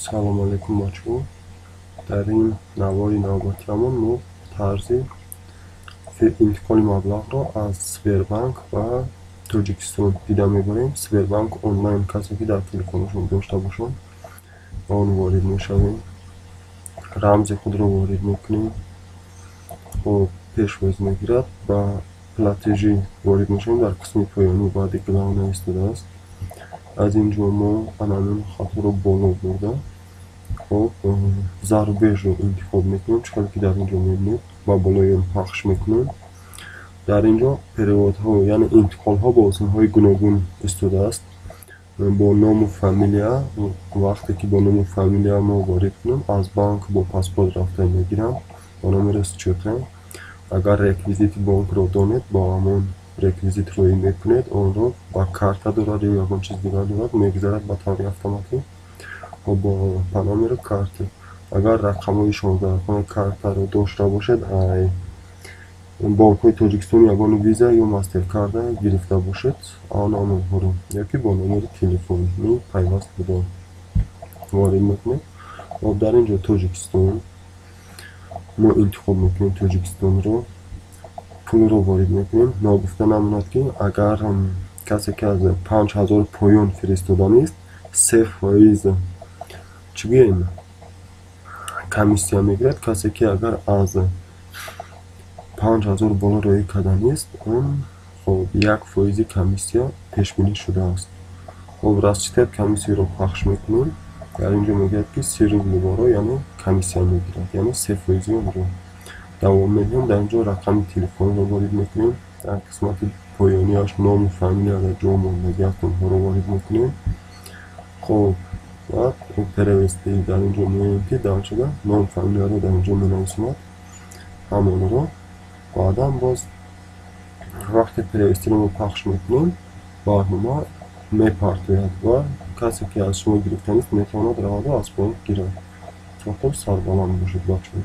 Салом алейкум, бачаҳо. Дар ин навори навбатиамон мо тарзи интиқоли маблағро аз Сбербанк ба Тоҷикистон дида мебарем. Сбербанк Онлайн, касе ки дар телефонашон дошта бошанд, ба он ворид мешавем, рамзи худро ворид мекунем. Хоб, пешвоз мегирад. Ба платежи ворид мешавем. Дар қисми поёнӣ баъди «Главная» истодааст. Аз ин ҷо мо анамин хатро боло бурда, хоб, зарубежро интихоб мекунем. Чӣ хеле ки дар ин ҷо мебинед, ба болои он пахш мекунем. Дар ин ҷо переводҳо, яъне интиқолҳо бо усулҳои гуногун истодааст. Бо ному фамилия, вақте ки бо ному фамилия мо ворид кунем, аз банк бо паспорт рафта мегирам, бо номери счета. Агар реквизити бонкро донед, бо ҳамон реквизит роӣ мекунед. Онро ба карта дорад ё ягон чиз дигар дорад, мегузарад ба таври автоматӣ. Бо по номеру карты, агар рақамҳои 16 рақами картаро дошта бошед, ай бонкҳои Тоҷикистон ягон Виза ё Мастеркарда гирифта бошед, он онҳоро ёки бо номери телефонӣ пайваст буда ворид мекунед. Хоб, дар ин ҷо Тоҷикистон мо интихоб мекунем. Тоҷикистонро, пулро ворид мекунем. Ногуфта намонад, ки агар касе ки аз 5000 поён фиристоданист, 3%, чӣ гӯем, комиссия мегирад. Касе ки агар аз 5000 боло роӣ карданист, он, хоб, 1 фоизи комиссия пешбинӣ шудааст. Хоб, «Рассчитать комиссияро» пахш мекунем. Дар ин ҷо мегӯяд, ки 30 рубли моро, яъне комиссия мегирад, яъне 3 фоизи онро. Давом медиҳем. Дар ин ҷо рақами телефонро ворид мекунем. Дар қисмати поёнияш ному фамилияро, ҷо мондагӣ аст, онҳоро ворид мекунем. Хоб, баъд «Перевести». Дар ин ҷо меоем, ки дар шуда ном, фамилияро дар ин ҷо менависонад ҳамонро. Баъдан боз вақте «Перевестиро» мо пахш мекунем, барнома мепартояд ва касе ки аз шумо гирифтанист, метавонад раваду аз бонк гирад. Хуб, сарбаланд бошед, бачаҳо.